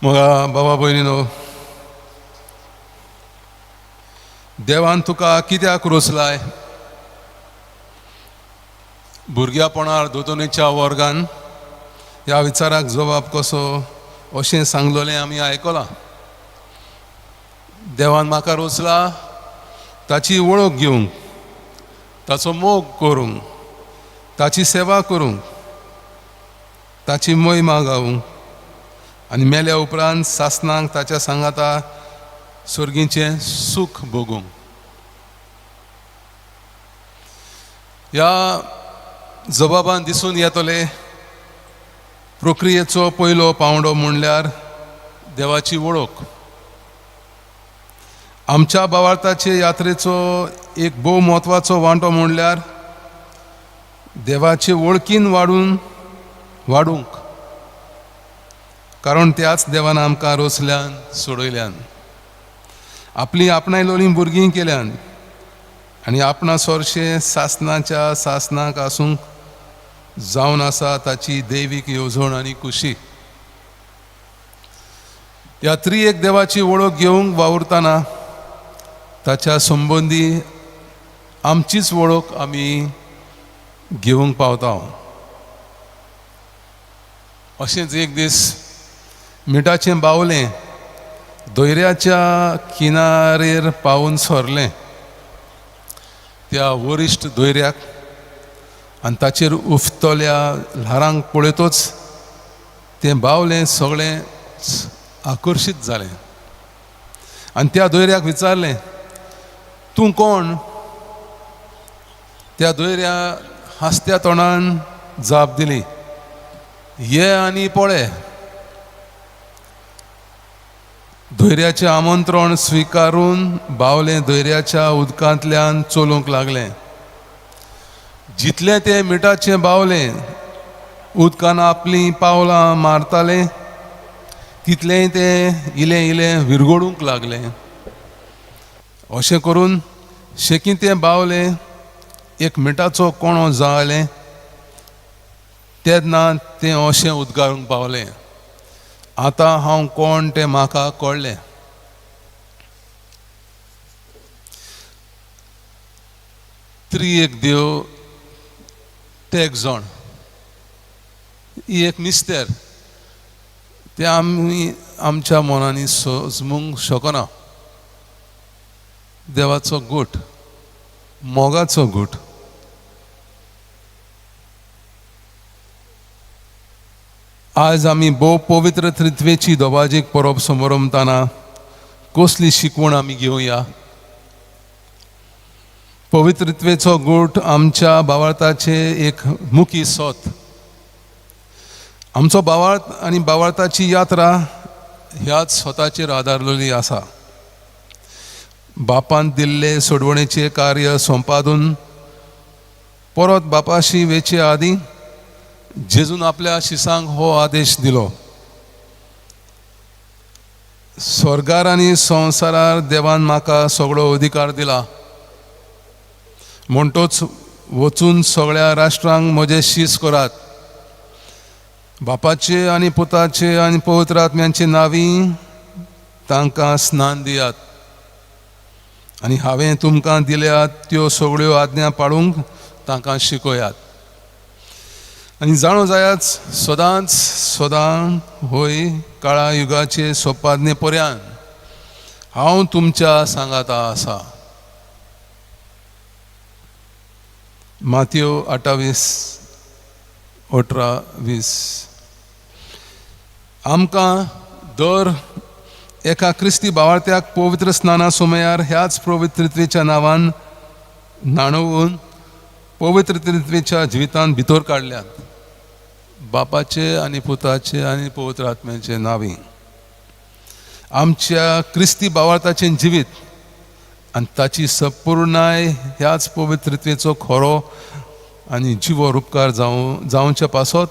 मगा बाबा भयणीनो, देवान तुका कित्याक रोसलाय? भुरग्यापणार दोतोनीच्या वर्गान ह्या विचाराक जबाब कसो अशें सांगलोलें आमी आयकलां. देवान म्हाका रोसला ताची वळख घेवंक, ताचो मोग करूंक, ताची सेवा करूंक, ताची महिमा गावूंक आनी मेल्या उपरांत सासनाक ताच्या सांगाता सर्गीचें सूख भोगूंक. ह्या जबाबान दिसून येतले प्रक्रियेचो पयलो पांवडो म्हणल्यार देवाची वळख. आमच्या भावार्थाचे यात्रेचो एक भोव म्हत्वाचो वांटो म्हणल्यार देवाचे वळखीन वाडूंक, कारण त्याच देवान आमकां रोसल्यान सोडयल्यान, आपली आपणायलोलीं भुरगीं केल्यान आनी आपणा सोरशें सासनाच्या सासनाक आसूंक जावन आसा ताची दैवीक येवजण आनी खुशी. ह्या त्रिएक देवाची वळख घेवंक वावुरतना ताच्या संबंदी आमचीच वळख आमी घेवंक पावता. अशेंच एक दीस मिठाचें बावलें दर्याच्या किनारेर पावून सरलें. त्या वरिश्ठ दर्याक आनी ताचेर उफतल्या ल्हारांक पळयतच तें बावलें सगळें आकर्शीत जालें आनी त्या दर्याक विचारलें, तूं कोण? त्या दर्या हांसत्या तोंडान जाप दिली, ये आनी पळय. धैर्याचें आमंत्रण स्विकारून बावलें धैर्याच्या उदकांतल्यान चलूंक लागलें. जितलें तें मिठाचें बावलें उदकान आपलीं पावलां मारतालें तितलेंय तें इलें इलें विरगडूंक लागलें. अशें करून शेकीं तें बावलें एक मिठाचो कोणो जालें तेन्ना तें अशें उदकारूंक पावलें, आतां हांव कोण तें म्हाका कळ्ळें. त्रिएक देव ते एक जण ही एक मिस्तेर तें आमी आमच्या मनांनी समजूंक शकना. देवाचो गूट, मोगाचो गूट. आज आमी भोव पवित्र त्रित्वेची दबाजीक परब समरमताना कसली शिकवण आमी घेवया? पवित्रत्वेचो गूट आमच्या भावार्थाचे एक मुखी सत. आमचो भावार्थ आनी भावार्थाची यात्रा ह्याच स्वताचेर आदारलेली आसा. बापान दिल्ले सोडवणेचे कार्य संपादून परत बापाशी वेचे आदीं जेजून आपल्या शिसांक हो आदेश दिलो, स्वर्गार आनी संवसारार देवान म्हाका सगळो अधिकार दिला, म्हणटोच वचून सगळ्या राष्ट्रांक म्हजे शीस करात, बापाचे आनी पुताचे आनी पवित्र आत्म्यांचे नांवी तांकां स्नान दियात आनी हांवें तुमकां दिल्यात त्यो सगळ्यो आज्ञा पाळूंक तांकां शिकयात. आनी जाणो जायात सदांच सदां होय काळा युगाचे सोपादने पर्यान हांव तुमच्या सांगाता आसा. मातयो 28:18-20. आमकां दर एका क्रिस्ती भावार्थ्याक पवित्र स्नाना सुमयार ह्याच पवित्रत्वेच्या नांवान न्हाणोवन पवित्र त्रित्वेच्या जिवितान भितर काडल्यात, बापाचे आनी पुताचे आनी पवित्र आत्म्याचे नांवी. आमच्या क्रिस्ती भावार्थाचें जिवीत आनी ताची संपूर्णाय ह्याच पवित्रत्वेचो खरो आनी जिवो रुपकार जावचे पासत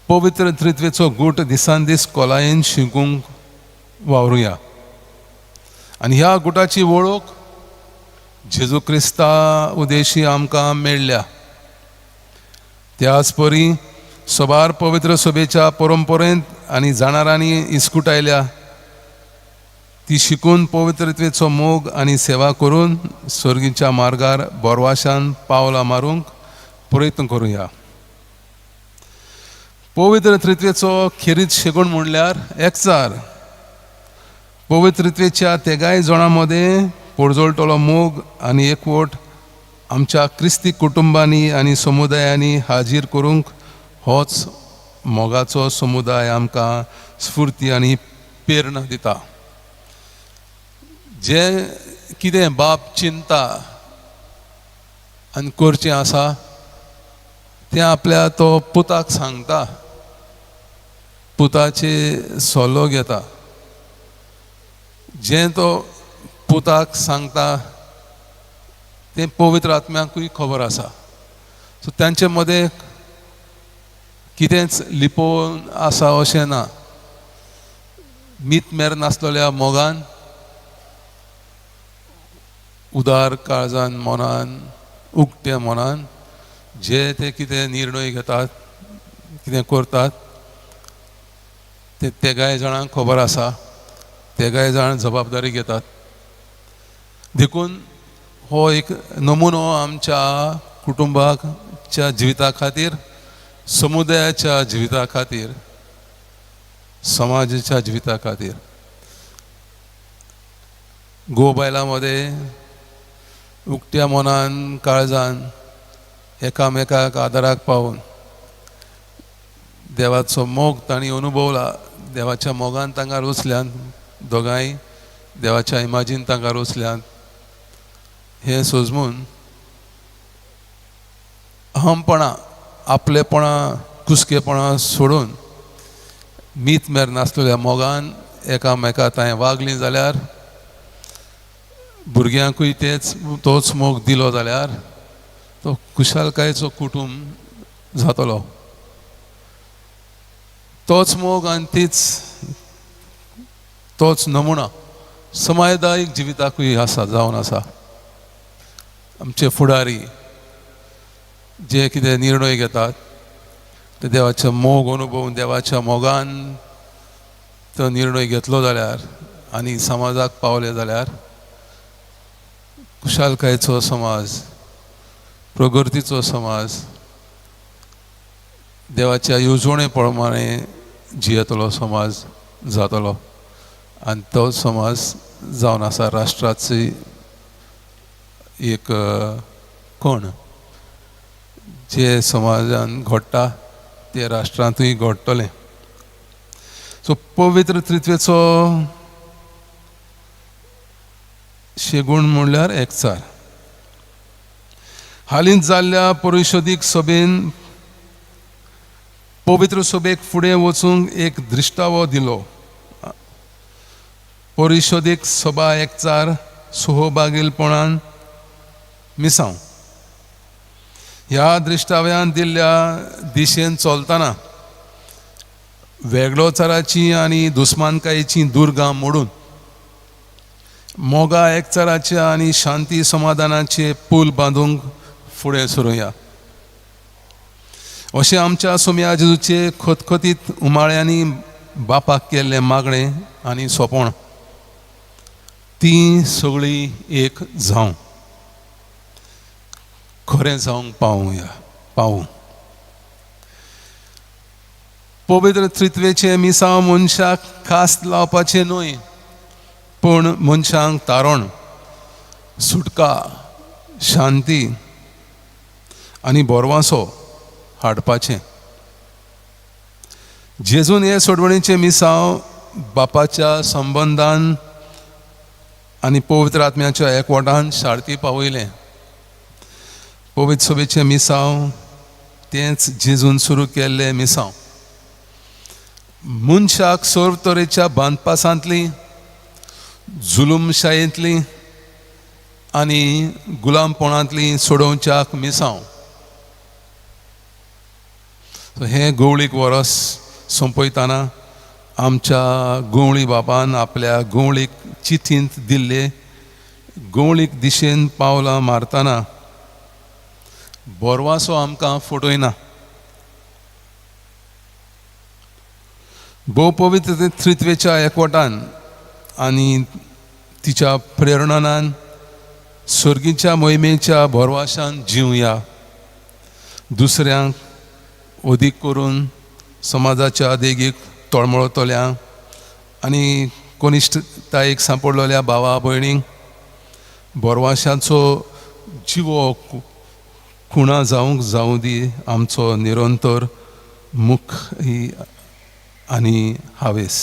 पवित्र त्रित्वेचो गूट दिसान दीस खोलायेन शिकूंक वावरुया आनी ह्या गुटाची वळख जेजू क्रिस्ता उदेशी आमकां मेळ्ळ्या. त्याच परी सबार पवित्र सभेच्या परंपरेंत आनी जाणारांनी इस्कुटायल्या ती शिकून पवित्रत्वेचो मोग आनी सेवा करून सर्गीच्या मार्गार बोरवाशान पावलां मारूंक प्रयत्न करुया. पवित्र त्रित्वेचो खेरीत शेगूण म्हणल्यार एकचार. पवित्र त्रित्वेच्या तेगाय जणां मदें पोरजोळटलो मोग आनी एकवट आमच्या क्रिस्ती कुटुंबांनी आनी समुदायांनी हाजीर करूंक होच मोगाचो समुदाय आमकां स्फुर्ती आनी प्रेरणा दिता. जें कितें बाप चिंता आनी करचें आसा तें आपल्या तो पुताक सांगता, पुताचे सल्लो घेता. जें तो पुताक सांगता तें पवित्र आत्म्याकूय खबर आसा. सो तांचे मदें कितेंच लिपोवन आसा अशें ना. मीत मेर नासलेल्या मोगान, उदार काळजान, मनान, उक्त्या मनान जे ते कितें निर्णय घेतात, कितें करतात ते तेगाय जाणांक खबर आसा, तेगाय जाण जबाबदारी घेतात. देखून हो एक नमुनो आमच्या कुटुंबाच्या जिविता खातीर, समुदायाच्या जिविता खातीर, समाजाच्या जिविता खातीर. घोव बायलां मदें उक्त्या मनान, काळजान एकामेकाक आदाराक पावून देवाचो मोग तांणी अनुभवला. देवाच्या मोगान तांकां रोसल्यान, दोगांय देवाच्या इमाजीन तांकां रोसल्यान. हें सोजमून अहमपणां, आपलेपणां, कुसकेपणां सोडून मीत मेर नासलेल्या मोगान एकामेका तांय वागलीं जाल्यार, भुरग्यांकूय तेच तोच मोग दिलो जाल्यार तो खुशालकायेचो कुटूंब जातलो. तोच मोग आनी तीच तोच नमुना समायदायीक जिविताकूय आसा, जावन आसा. आमचे फुडारी जे कितें निर्णय घेतात ते देवाचो मोग अनुभवून देवाच्या मोगान तो निर्णय घेतलो जाल्यार आनी समाजाक पावले जाल्यार खुशालकायेचो समाज, प्रगतीचो समाज, देवाच्या येवजणे प्रमाणे जियेतलो समाज जातलो. आनी तो समाज जावन आसा राष्ट्राची एक कोण जे समाजान घडटा ते राष्ट्रांतूय घडटलें. सो पवित्र त्रित्वेचो शेगूण म्हणल्यार एकचार. हालींच जाल्ल्या परिशदीक सभेन पवित्र सभेक फुडें वचूंक एक दृश्टावो दिलो. परिशदीक सभा एकचार सहभागीलपणान मिसांव ह्या दृश्टाव्यान दिल्ल्या दिशेन चलतना वेगळोचाराची आनी दुस्मानकायेची दुर्गां मोडून मोगा एकचाराचे आनी शांती समाधानाचे पूल बांदूंक फुडें सरुया. अशें आमच्या सोम्या जेजूचे खतखतीत उमाळ्यांनी बापाक केल्लें मागणें आनी सोंपण ती सगळीं एक जावं, खरें जावंक पावुया पावूं. पवित्र त्रित्वेचें मिसांव मनशाक खास लावपाचें न्हय, पूण मनशांक तारण, सुटका, शांती आनी बोरवासो हाडपाचें. जेजून हे सोडवणीचें मिसांव बापाच्या संबंदान आनी पवित्र आत्म्याच्या एकवटान शार्ती पावयलें. पवित्र सभेचें मिसांव तेंच जेजून सुरू केल्लें मिसांव. मनशाक सर्व तरेच्या बांदपासांतली, जुलूमशायेंतली आनी गुलामपणांतली सोडोवच्याक मिसांव. हें गवळीक वरस सोंपयतना आमच्या गवळी बापान आपल्या गवळीक चिठींत दिल्ले गवळीक दिशेन पावलां मारतना बोरवासो आमकां फटयना. भोव पवित्र त्रित्वेच्या एकवटान आनी तिच्या प्रेरणान सर्गीच्या मोहिमेच्या भरवाशान जिवया. दुसऱ्यांक, अदीक करून समाजाच्या देगेक तळमळतल्या आनी कनिश्ठतायेक सांपडलेल्या भावा भयणींक भरवाशाचो जिवो खुणा जावंक जावं दी आमचो निरंतर मुख ही आनी हावेस.